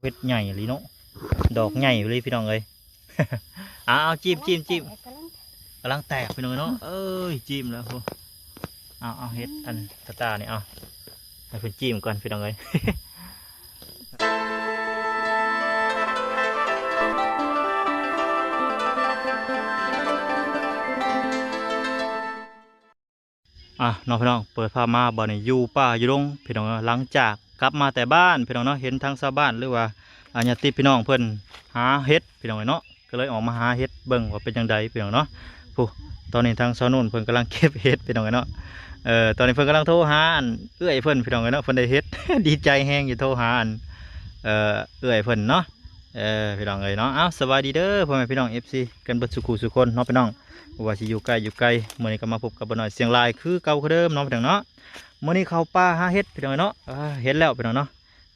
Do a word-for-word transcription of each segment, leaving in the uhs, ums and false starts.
เห็ดใหญ่เลยเนาะ ดอกใหญ่เลยพี่น้องเอ้ย เอาเอาจิ้มจิ้มจิ้ม กำลังแตกพี่น้องเนาะ เอ้ย จิ้มแล้วพุ้น เอาเอาเห็ดอันตาตานี่เอา ให้เพิ่นจิ้มก่อนพี่น้องเอ้ย อ่ะเนาะพี่น้อง เปิดภาพมาบ่านี้อยู่ป่าอยู่ดงพี่น้องเนาะ หลังจากกลับมาแต่บ้านพี่น้องเนาะ เห็นทั้งชาวบ้านหรือว่าอาญาติพี่น้องเพิ่นหาเห็ดพี่น้องเนาะ ก็เลยออกมาหาเห็ดเบิ่งว่าเป็นจั่งใดพี่น้องเนาะ ผู้ ตอนนี้ทางสาวนุ่นเพิ่นกำลังเก็บเห็ดพี่น้องเนาะ เอ่อ ตอนนี้เพิ่นกำลังโทรหาอันเอื้อยเพิ่นพี่น้องเนาะ เพิ่นได้เห็ด ดีใจแฮงอยู่ โทรหาอัน เอ่อ เอื้อยเพิ่นเนาะ เออ พี่น้องเอ้ยเนาะ เอ้า สบายดีเด้อ พ่อแม่พี่น้อง เอฟซี กันเบิดสุขุสุคนเนาะพี่น้อง บ่ว่าสิอยู่ใกล้อยู่ไกล มื้อนี้ก็มาพบกับบ่าวน้อยเสียงลายคือเก่าคือเดิมเนาะพี่น้องเนาะ มื้อนี้เข้าป่าหาเห็ดพี่น้องเนาะ อ่า เห็นแล้วพี่น้องเนาะ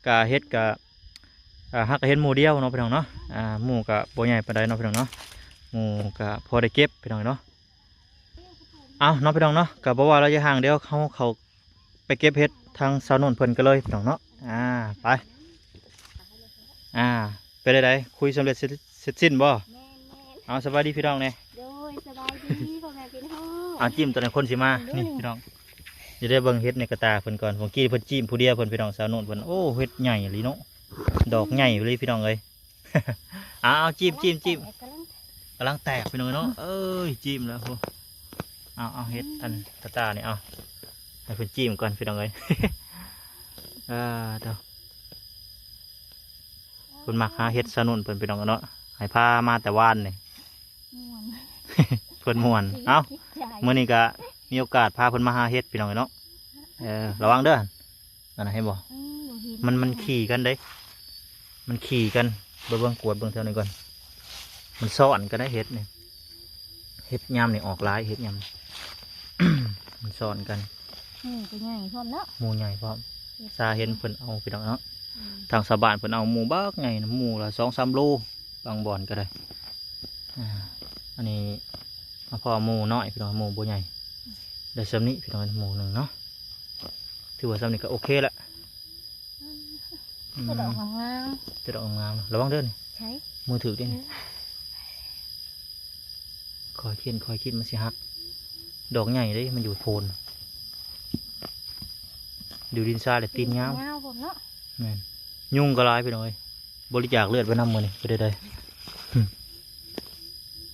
กะเห็ดกะ อ่า หากะเห็นหมู่เดียวเนาะพี่น้องเนาะ อ่า หมู่กะบ่ใหญ่ปานใดเนาะพี่น้องเนาะ หมู่กะพอได้เก็บพี่น้องเนาะ เอาเนาะพี่น้องเนาะ กะบ่ว่าระยะห่าง เดี๋ยวเฮาเข้าไปเก็บเห็ดทางสาวนุ่นเพิ่นกันเลยพี่น้องเนาะ อ่า ไป อ่า เป็นจั่งใด คุยสำเร็จเสร็จ เสร็จสิ้นบ่ แม่นๆ เอา สบายดีพี่น้องเนี่ย โดย สบายดีพ่อแม่พี่น้อง เอา จิ้มตัวนั้นคนสิมา ดู นี่พี่น้อง จะได้เบิ่งเห็ดในกระตาเพิ่นก่อน เมื่อกี้เพิ่นจิ้มผู้เดียวเพิ่นพี่น้อง สาวนุ่นเพิ่น โอ้ เห็ดใหญ่อีหลีเนาะ ดอกใหญ่อีหลีพี่น้องเอ้ย เอาเอา จิ้มจิ้มจิ้ม กำลังแตกพี่น้องเนาะ เอ้ย จิ้มแล้วพุ้น เอาเอาเห็ดอันตาตานี่เอา ให้เพิ่นจิ้มก่อนพี่น้องเอ้ย อ่า เด้อ เพิ่นมักหาเห็ดสาวนุ่นเพิ่นพี่น้องเนาะ ให้พามาแต่วานนี่ ม่วน เพิ่นม่วน เอ้า จิตใจ มื้อนี้ก็มีโอกาสพาเพิ่นมาหาเห็ดพี่น้องเนาะ เออ ระวังเด้อ นั่นน่ะ เห็นบ่ อืม บ่เห็น มัน มันขี่กันเด้ มันขี่กัน เบิ่ง เบิ่ง กวดเบิ่งแถวนี้ก่อน มันซ้อนกันได้เห็ดนี่ เห็ดยามนี่ออกหลาย เห็ดยาม มันซ้อนกัน หมู่ก็ใหญ่พร้อมเนาะ หมู่ใหญ่พร้อม เห็ด ซาเห็นเพิ่นเอาพี่น้องเนาะ อืม ทางชาวบ้านเพิ่นเอาหมู่บักใหญ่นะ หมู่ละสองสามโล บางบ่อนก็ได้ อ่า อันนี้มาพอหมู่น้อยพี่น้อง หมู่บ่ใหญ่ ได้ส่ำนี้พี่น้อง หมู่หนึ่งเนาะ ถือว่าส่ำนี้ก็โอเคละ อืม แต่ดอกงามๆ แต่ดอกงามๆ ระวังเด้อนี่ ใช่ มือถือเด้นี่ เออ คอยเข็นคอยคิดมันสิหัก ดอกใหญ่เด้ มันอยู่โพน อยู่ดินทรายแหละ ตีนยาว ยาวพร้อมเนาะ แม่น ยุงก็หลายพี่น้องเอ้ย บริจาคเลือดไปนำมื้อนี้ ไปได้ใด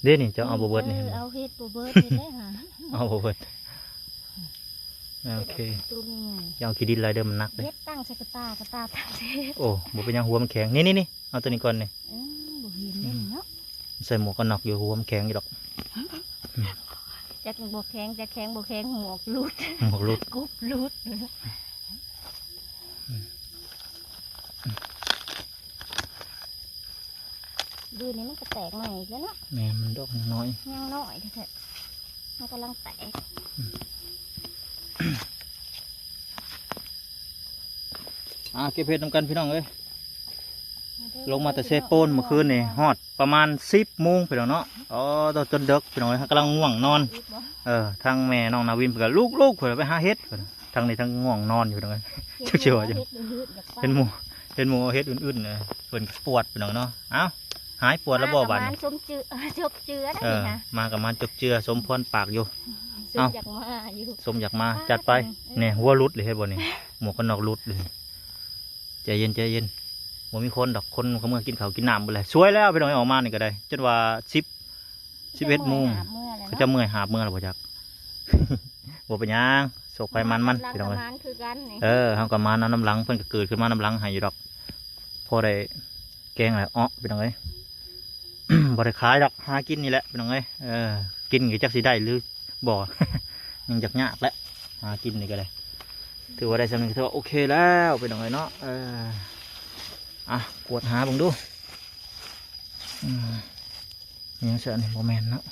เด้นี่ เจ้าเอาบ่เบิดนี่ เออ เอาเห็ดบ่เบิดนี่ได้หา เอาบ่เบิด โอเค ตัวนี้ไง อย่าเอาขี้ดินหลายเด้อ มันหนักเด้ เห็ดตั้งใส่กระตา กระตาตั้งใส่เห็ด โอ้ บ่เป็นหยัง หัวมันแข็ง นี่ นี่ นี่ เอาตัวนี้ก่อนนี่ เออ บ่เห็นเลยเนาะ ใส่หมวกกันน็อกอยู่ หัวมันแข็งอยู่ดอก จักบ่แข็ง จักแข็งบ่แข็ง หมวกหลุด หมวกหลุด กบหลุด ดูนี่มันก็แตกใหม่อีกแล้วเนาะ แม่น มันดอกน้อย ยังน้อยแท้ๆ มันกำลังแตก อ่า เก็บเห็ดนำกันพี่น้องเอ้ย ลงมาแต่เซโปนเมื่อคืนนี่ ฮอดประมาณสิบโมงพี่น้องเนาะ อ๋อ ตอนจนดึกพี่น้องเอ้ย กำลังง่วงนอน อีกบ่ เออ ทางแม่น้องนาวินเพิ่นก็ลุกๆ เพิ่นไปหาเห็ด เพิ่น ทางนี้ทางง่วงนอนอยู่พี่น้องเอ้ย จักสิว่าอยู่ เห็ดหืดๆ อยากไป เห็นหมู่ เห็นหมู่เอาเห็ดอื่นๆ เออ เพิ่นก็ปวดพี่น้องเนาะ เอ้า หายปวดแล้วบ่ มา บาดนี้ ประมาณสมเจือ เออ จบเจือได้ เออ นี่นะ มากับมาจบเจือ สมพรปากอยู่ สม เอ้า อยากมาอยู่ สมอยากมา มา จัดไป อืม เนี่ย หัวหลุดเลย เห็นบ่นี่ หมวกกันน็อกหลุดเลย ใจเย็น ใจเย็น บ่มีคนดอก คนเขาเมือกินข้าวกินน้ำเบิดเลย สวยแล้วพี่น้อง ออกมานี่ก็ได้ จนว่าสิบ สิบเอ็ดโมง เขาเจ้าเมื่อยหาบเมื่อแล้วเนาะ เขาเจ้าเมื่อยหาบเมื่อแล้วบ่จัก บ่เป็นหยัง โศกภัยมันมัน พี่น้องเอ้ย กำลังคือกันนี่ เออ เฮาก็มาน้ำหลัง เพิ่นก็เกิดขึ้นมาน้ำหลังให้อยู่ดอก พอได้แกงแล้ว เอ้อ พี่น้องเอ้ย บ่ได้ขายดอก หากินนี่แหละพี่น้องเอ้ย เออ กินก็จักสิได้หรือบ่ ยังจักยากแหละ หากินนี่ก็ได้ ถือว่าได้ส่ำนี้ก็ถือว่าโอเคแล้วพี่น้องเอ้ยเนาะ เออ อ่ะ กวดหาเบิ่งดู อืม ยังเสียนี่บ่แม่นเนาะ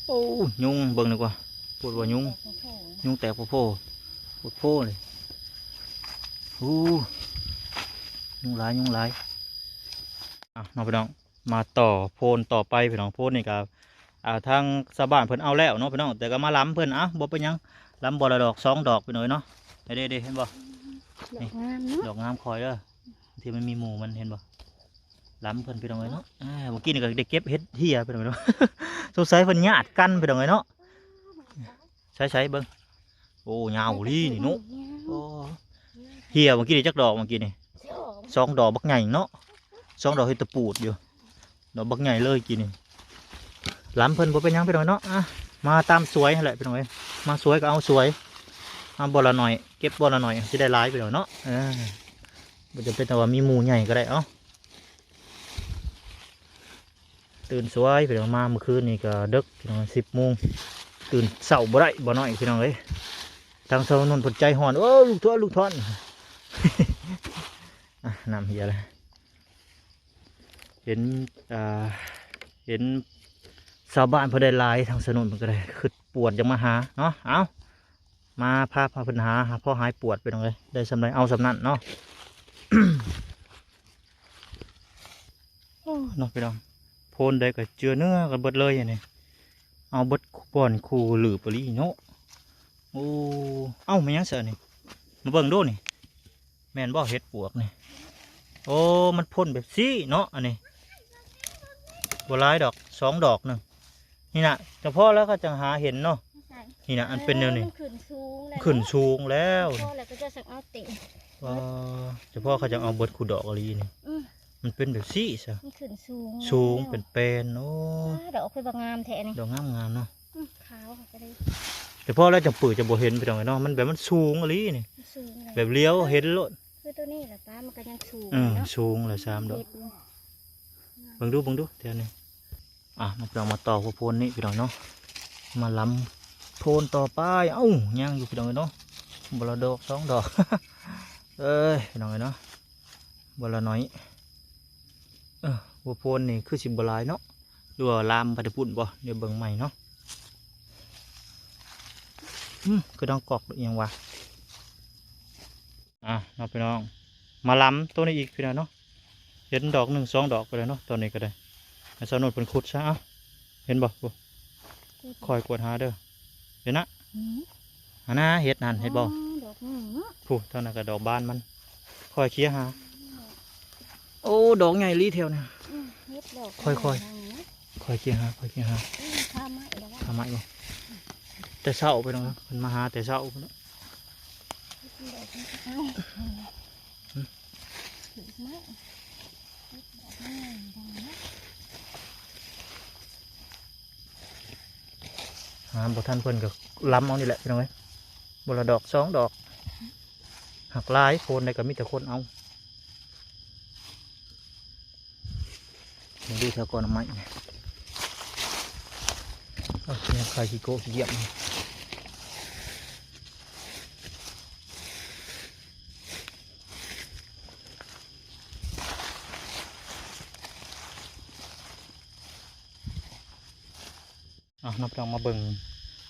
โอ้ ยุง เบิ่งดีกว่า ปวดว่ายุง ยุงแตกโพโพ ปวดโพเลย โอ้ ยุงหลาย ยุงหลาย อ่ะ เนาะพี่น้อง มาต่อโพนต่อไปพี่น้อง โพนนี่ก็ อ่า ทางชาวบ้านเพิ่นเอาแล้วเนาะพี่น้อง แต่ก็มาล้ำเพิ่น เอ้า บ่เป็นหยัง ล้ำบ่ละดอกสองดอกพี่น้องเนาะ เด้ๆๆ เห็นบ่ ดอกงามเนาะ ดอกงามคอยเด้อ ที่มันมีหมู่มัน เห็นบ่ ล้ำเพิ่นพี่น้องเอ้ยเนาะ อ่า เมื่อกี้นี่ก็ได้เก็บเห็ดเหี่ยพี่น้องเอ้ยเนาะ สงสัยเพิ่นญาติกันพี่น้องเอ้ยเนาะ ใส่ๆ เบิ่ง โอ้ ยาวอีหลีนี่เนาะ โอ้ เหี่ยเมื่อกี้นี่จักดอกเมื่อกี้นี่ สองดอกบักใหญ่เนาะ สองดอกเห็ดตะปูดอยู่ ดอกบักใหญ่เลยกี้นี่ ล้ำเพิ่นบ่เป็นหยังพี่น้องเนาะ อ่ะ มาตามสวยนั่นแหละพี่น้องเอ้ย มาสวยก็เอาสวย เอาบ่ละหน่อย เก็บบ่ละหน่อย สิได้หลายพี่น้องเนาะ เออ บ่จำเป็นต้องว่ามีหมู่ใหญ่ก็ได้ เอ้า ตื่นสวยพี่น้อง มาเมื่อคืนนี่ก็ดึกพี่น้อง สิบโมง ตื่นเช้าบ่ได้ บ่น้อยพี่น้องเอ้ย ทางชาวนนท์เพิ่นใจฮ้อน โอ้ ลุงท้อน ลุงท้อน อ่ะ น้ำเหี่ยเลย เห็น อ่า เห็นชาวบ้านเพิ่นได้หลาย ทางชาวนนท์เพิ่นก็ได้คิดปวดอยากมาหาเนาะ เอ้า มาพา พาเพิ่นหา หาพอหายปวดพี่น้องเอ้ย ได้ส่ำใดเอาส่ำนั้นเนาะ โอ้ เนาะพี่น้อง โพนใดก็เจือเนื้อกันเบิดเลยอันนี้ เอาเบิดคู่ป้อนคู่หลืบอีหลีเนาะ โอ้ เอ้า แม่นหยังซะอันนี้ มาเบิ่งดูนี่ แม่นบ่เห็ดปวกนี่ โอ้ มันพ่นแบบซี่เนาะ อันนี้ บ่หลายดอก สองดอกหนึ่ง นี่น่ะ เฉพาะแล้วก็จังหาเห็นเนาะ ใช่ นี่น่ะ อันเป็นแนวนี้ มันขึ้นสูงแล้ว ขึ้นสูงแล้ว พอแล้วก็จะสักเอาเต็ม อ๋อ เฉพาะเขาจะเอาเบิดคู่ดอกอีหลีนี่ อืม มันเป็นแบบซี่ซะ มันขึ้นสูง สูง แล้ว เป็นแปลน โอ้ อ่า ดอกคือบักงามแท้นี่ ดอกงามๆเนาะ อืม ขาวก็ได้ เฉพาะแล้วจังปือจะบ่เห็นพี่น้องเนาะ มันแบบมันสูงอีหลีนี่ มันสูงเลย แบบเลี้ยวเห็นโลด คือตัวนี้แหละป้า มันก็ยังสูง เออ เนาะ สูงเลยสามดอก เห็ดนี่ เบิ่งดู เบิ่งดูแถวนี้ อ่ะ มาลองมาต่อหัวโพนนี่พี่น้องเนาะ มาล้ำโพนต่อไป เอ้า ยังอยู่พี่น้องเนาะ บ่ละดอกสองดอก เอ้ย พี่น้องเนาะ บ่ละหน่อย เออ หัวโพนนี่คือสิบ่หลายเนาะ หรือว่าลามไปแต่พุ่นบ่ เดี๋ยวเบิ่งใหม่เนาะ อืม คือดังกอกหรืออิหยังวะ อ่ะเนาะพี่น้อง มาล้ำตัวนี้อีกพี่น้องเนาะ เห็นดอกหนึ่งสองดอกไปแล้วเนาะ ตอนนี้ก็ได้ ให้สาวนุชเพิ่นขุดซะ เอ้า เห็นบ่ โอ้ คอยกวดหาเด้อ เห็นนะ อืม อันน่ะ เห็ดนั่น เห็นบ่ อ๋อ ดอกหนึ่งเนาะ ผู้ เท่านั้นก็ดอกบานมัน คอยเคลียร์หา โอ้ ดอกใหญ่อีหลีแถวเนี่ย อืม เห็ดดอก ค่อยๆ หนึ่งเนาะ คอยเคลียร์หา คอยเคลียร์หา อืม ข้ามไม้แล้ววะ ข้ามไม้บ่ แต่เช้าไปเนาะ เพิ่นมาหาแต่เช้าไปเนาะ เอ้า ถือไม้ หาบ่ทันเพิ่นก็ล้ำเอานี่แหละพี่น้องเอ้ย บ่ละดอกสองดอก หักหลาย โพนใดก็มีแต่คนเอา มาดูแถวกอหน่อไม้ เอาเนี่ย ใครขี้โกะขี้เกียจนี่ เอานับลองมาเบิ่ง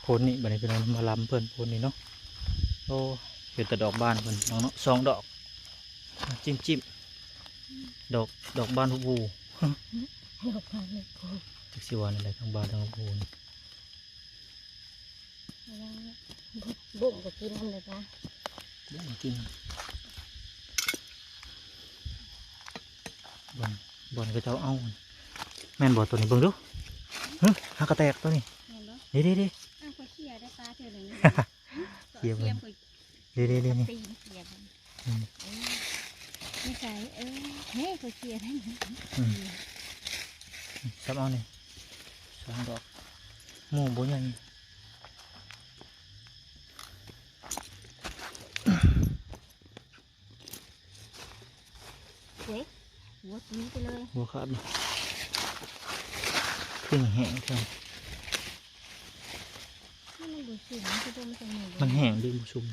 โพนนี่บัดนี้พี่น้อง มาล้ำเพิ่นโพนนี่เนาะ โอ้ เห็นแต่ดอกบานเพิ่นน้องเนาะ สองดอก จิ้มๆ ดอก ดอกบานฮู ดอกบานฮู จักสิว่าแนวใด ทั้งบานทั้งฮูนี่ บ่งก็กินนำเลยจ้ะ บ่งกิน บ่อน บ่อนเขาเจ้าเอา แม่นบ่ตัวนี้ เบิ่งดู หึ หากระแตกตัวนี้ แม่นบ่ เด้ๆๆ อ้าว ข้อยเคลียร์ได้ปลาเทื่อหนึ่ง เคลียร์เพิ่น เทียมข้อย เด้ๆๆๆ ตีนเทียม อืม เออ ไม่ใช่ เออ แม่ข้อยเคลียร์ได้ อืม ซ้ำเอานี่ สองดอก หมู่บ่ใหญ่ เฮ้ย หัวทิ้งไปเลย หัวขาดนี่ เพิ่งแห้งเท่า นี่มันบ่ชุ่ม มันคือบ่มันจะมี มันแห้งดิ บ่ชุ่ม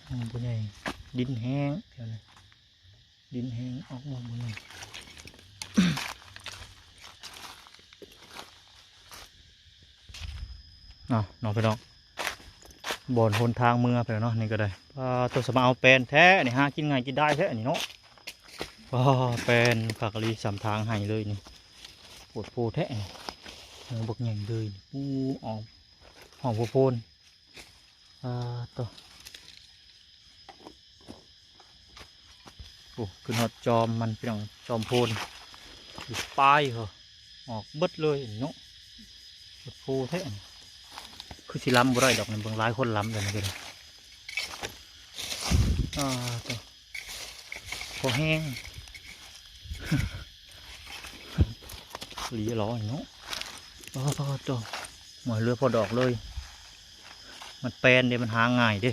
อืม บ่ใหญ่ ดินแห้งแถวนี้ ดินแห้งออกมาบ่ใหญ่ เนาะ เนาะพี่น้อง บ่อนหนทางเมือไปแล้วเนาะ นี่ก็ได้ อ่า ตัวสมาเอาแปนแท้นี่ หากินง่ายกินได้แท้นี่เนาะ ว้า แปนผักกะหรี่สามทางให้เลยนี่ โพดโพแท้นี่ เออ บักใหญ่เลยนี่ อู้ ออก หอมโพน อ่า ตัว โอ้ ขึ้นฮอดจอมมันพี่น้อง จอมโพน อยู่ปลายเหรอ ออกเบิดเลยเนาะ โพดโพแท้นี่ คือสิล้ำบ่ได้ดอกนี่ เบิ่งหลายคนล้ำเลยนี่ก็ได้ อ่า ตัว พอแห้ง หลีหรอเนาะ อ๋อ ตัว หมอยเหลือพอดอกเลย มันแปนเด้ มันหาง่ายเด้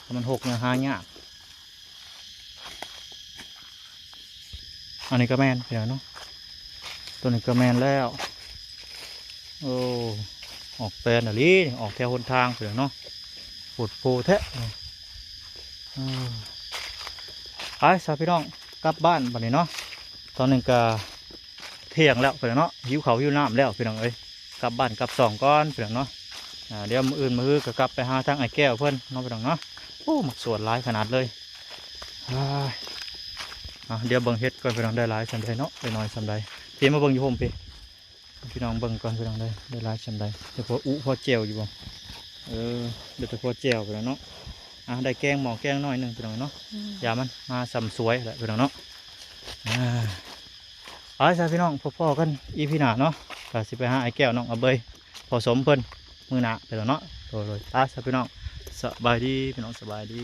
ถ้ามันหกเนี่ยหายาก อันนี้ก็แม่นไปแล้วเนาะ ตัวนี้ก็แม่นแล้ว โอ้ ออกแปนอะลี ออกแถวหนทางไปแล้วเนาะ โพดโพแท้ อ่า ไปซะพี่น้อง กลับบ้านบัดนี้เนาะ ตอนนี้ก็เที่ยงแล้วไปแล้วเนาะ หิวข้าวหิวน้ำแล้วพี่น้องเอ้ย กลับบ้านกลับซองก่อนพี่น้องเนาะ อ่า เดี๋ยวมื้ออื่นมื้อฮือก็กลับไปหาทางอ้ายแก้วเพิ่นเนาะพี่น้องเนาะ โอ้ หมากสวนหลายขนาดเลย อ่า อ่ะ เดี๋ยวเบิ่งเห็ดก่อนพี่น้อง ได้หลายส่ำใดเนาะ ได้น้อยส่ำใด พี่มาเบิ่งอยู่โฮมพี่ พี่น้องเบิ่งก่อนพี่น้อง ได้ ได้หลายส่ำใด แต่พออุพอแจ่วอยู่บ่ เออ เดี๋ยวแต่พอแจ่วไปแล้วเนาะ อ่ะ ได้แกงหม้อแกงน้อยหนึ่งพี่น้องเนาะ อืม อย่ามันมาส่ำสวยแหละพี่น้องเนาะ อ่า ไปซะพี่น้อง พบกันอีพีหน้าเนาะ ก็สิไปหาอ้ายแก้วน้องอาเบย พอสมเพิ่น มื้อหน้าไปแล้วเนาะ โดย โดย ไปซะพี่น้อง สบายดีพี่น้อง สบายดี